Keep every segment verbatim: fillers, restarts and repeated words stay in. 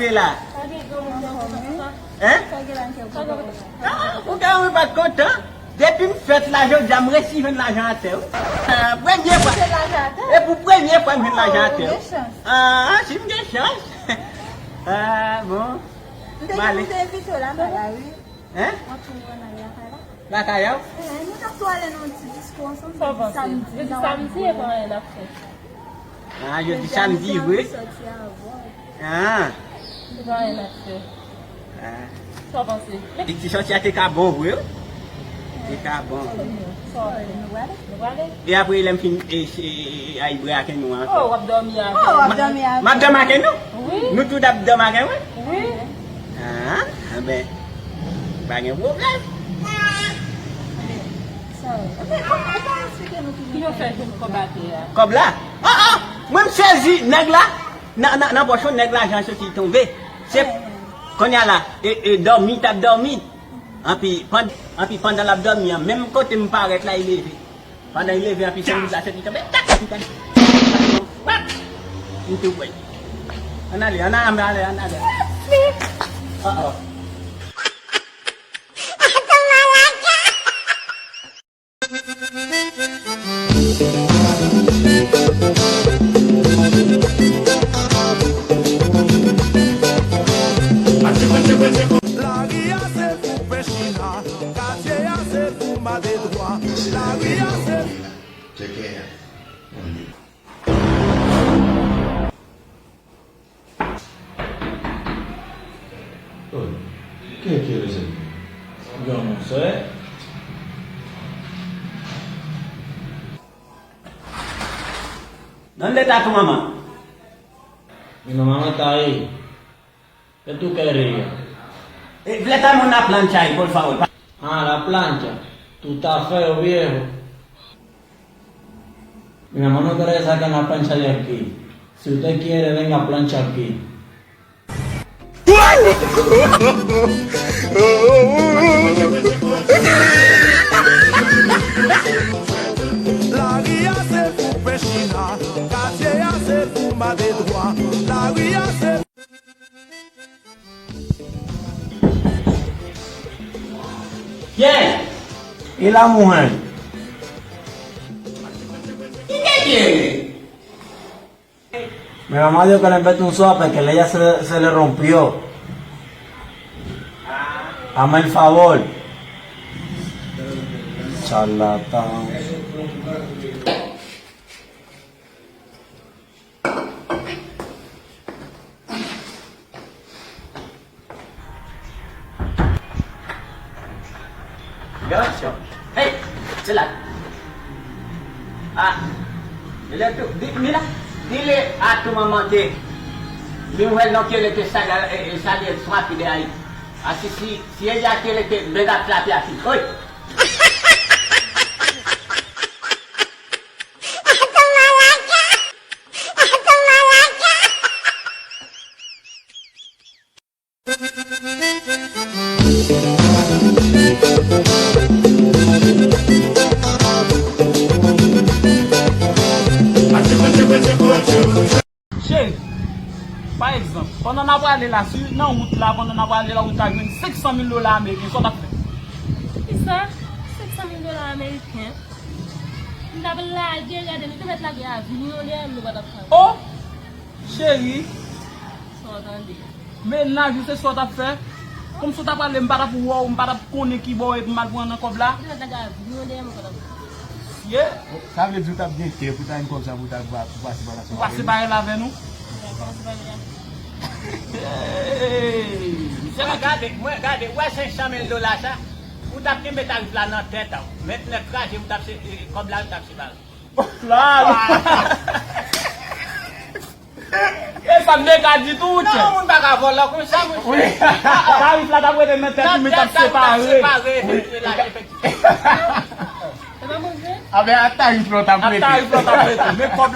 la. Hein? Ah, ou ka wè pa t kontan. Depi m fèt la, jodi a, m resi jwenn lajan atè, wi. Ah, premye fwa. E pou premye fwa, m jwenn lajan atè, wi. Ah, si m gen chans. Ah, bon. M te gen pou te envite w lakay la, wi. Hein? Lakay la? Eh, nou t ap tou ale nan yon ti disko ansanm, jodi samdi, e pa anyen n ap fè. Ah, jodi samdi, vre? Ah. Sa w panse? Ti sòti a te ka bon, vre, wi. Te ka bon. Sa w panse? Nou prale? E apre, lè m fin, e, e, e, ay, braken nou ankò. Oh, w ap dòmi avè m. M ap dòmi avè nou? Wi. Nou tout ap dòmi avè mwen? Wi. Ah, anben, pa gen pwoblèm. Ki yo fè jwenn kòb atè a? Kòb la? Ah, ah! Mwen m sezi, nèg la, nan, nan, nan pòch ou, nèg lajan soti tonbe. Se, kounye a la, e, e dòmi, t ap dòmi. Anpi, pand-, anpi pandan l ap dòmi an, menm kote m parèt la, li leve. Pandan li leve, anpi sandwich la soti tonbe. Tak! Li fè, pap! Li tou pwen. Ann ale, ann ale, ann ale. Oh, oh. Lari a se pou Pechina, katye a se pou Madedwa. Lari a se Tcheke a. Oh, kiyès ki rele? Yon monsè. Nan leta tou manman. Li nan manman ta ye. E tu qué dirías? E, fleta en una plancha ahí, por favor. Ah, la plancha. Tú estás feo, viejo. Mi mamá no quiere sacar la plancha de aquí. Si usted quiere, venga a plancha aquí. Lari a se pou Pechina, katye a se pou Madedwa. Lari a se Bien. ¿Y la mujer? ¿Y qué tiene? Mi mamá dijo que le invente un sope, que ella se, se le rompió. Hazme el favor. Charlatán. Gad sa. Hey, se la. Ah, li tou, di, mi la, di le a tou manman ke, mi wè non ke li te saga, e, e, sa li swapi de ay. A si, si, si e ya ke li te bèg ap trape a fi. Oy! Cheri, pa egzanp, pandan n ap prale la, si nan wout la, pandan n ap prale la, ou ta jwenn senk san mil dola ameriken, sa w t ap fè? Kisa? Senk san mil dola ameriken? M t ap lage, gade, nou te mèt lage avyon dèyè m, nou pa t ap ka. Oh! Cheri. Sa w tande? Mennaj ou se sa w t ap fè? Kòmsi w ta prale, m pa t ap wè w, m pa t ap konnen ki bò w ye pou m al pran nan kòb la. Ou te mèt lage avyon dèyè m, ou pa t ap ka. Sye. Sa vle di ou t ap gen kè pou ta jwenn kòb sa pou ta, pou pase pa la. Pou pase parèy la avè nou? Hey, misye la gade, mwen gade, ou wè senk san mil dola sa? Ou t ap kenbe tarif la nan tèt ou. Mentnan kraze, ou t ap se, e, kòb la, ou t ap separe. La, la. E sa m te ka di tou, ou tchè. Non, moun pa ka vòlò konsa, monchè. Wi. Tarif la t ap rete nan tèt ou, men t ap separe. Nan tèt ou, t ap separe, efektive, lajan efektive. Avè a tarif la, t ap rete. A tarif la, t ap rete. Men kòb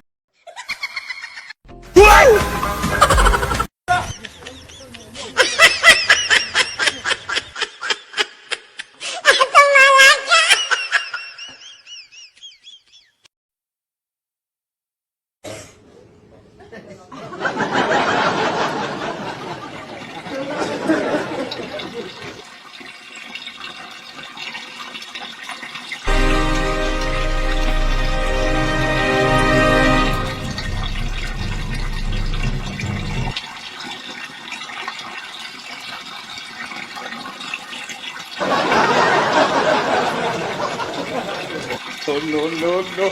No, no, no, no.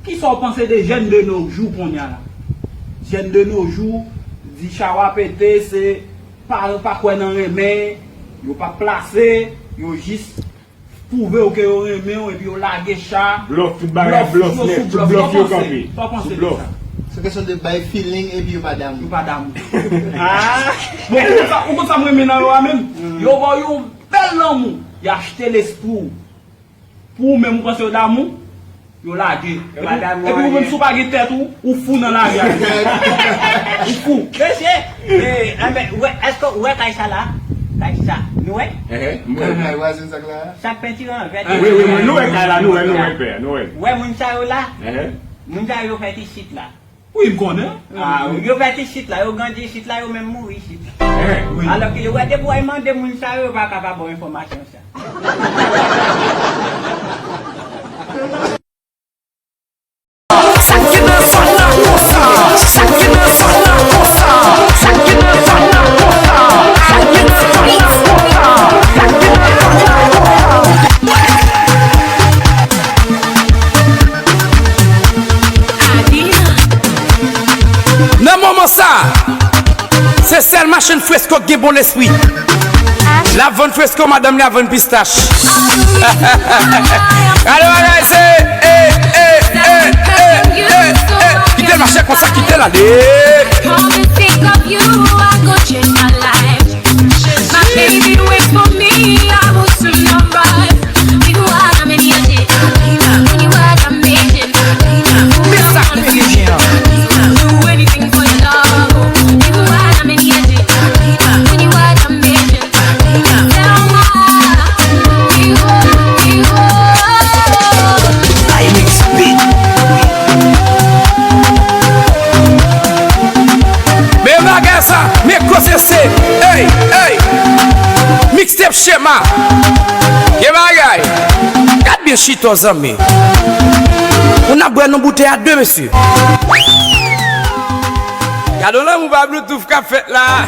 Kisa w panse de jèn de nos jours kounye a la? Jèn de nos jours, di chawa pete, se paran pa kwè nan renmen, yo pa plase, yo jis pwouve w ke yo renmen w epi yo lage cha. Blof, tout bagay blof, yo nèt, sou tout blof, blof yo kanpe. Sa w panse de sa? Se kesyon de bay feeling epi yo pa damou. Yo pa damou. Ah! Bon, ou konn sa, ou konn sa m renmen nan yo a menm? Yo ba w yon bèl lanmou, y achte lespri w. Pou ou menm ou panse yo damou, yo lage. Yo pa damou anyen. Epi ou menm si w pa gen tèt ou, ou fou nan lavi a. Ou fou. Mesye, eh, enben, ou wè, èske ou wè kay sa la? Kay sa, nou wè? Ehe, m wè. Kay vwazin sa la? Sa k pentire an vèt. Wi, wi, wi, nou wè kay la, nou wè, nou wè pè, nou wè. Wè moun sa yo la? Ehe. Moun sa yo fèt isit la. Wi, m konnen. Ah, wi. Yo fèt isit la, yo grandi isit la, yo menm mouri isit la. Ehe, wi. Alò ke yo wè depi w al mande moun sa yo, yo pa ka pa ba w enfòmasyon sa. Sa ki nan zòn nan konsa, sa ki nan zòn nan konsa, sa ki nan zòn nan konsa, sa ki nan zòn nan konsa, sa ki nan zòn nan konsa. Nan moman sa, se sèl machann fresko k gen bon lespri. L ap vann fresko, madanm li ap vann pistach. Gade bagay se, eh, eh, eh, eh, eh, eh, eh. Kite l mache konsa, kite l ale. Come and think of you, I go change my life. My baby wait for me, I will soon arrive. Men bagay sa, men koze se, ey, ey. Mixtape Shema. Gen bagay. Gad byen chita zanmi. Ou n ap bwè nan boutèy a de mesye. Gad on lanmou pa Bluetooth k ap fèt la.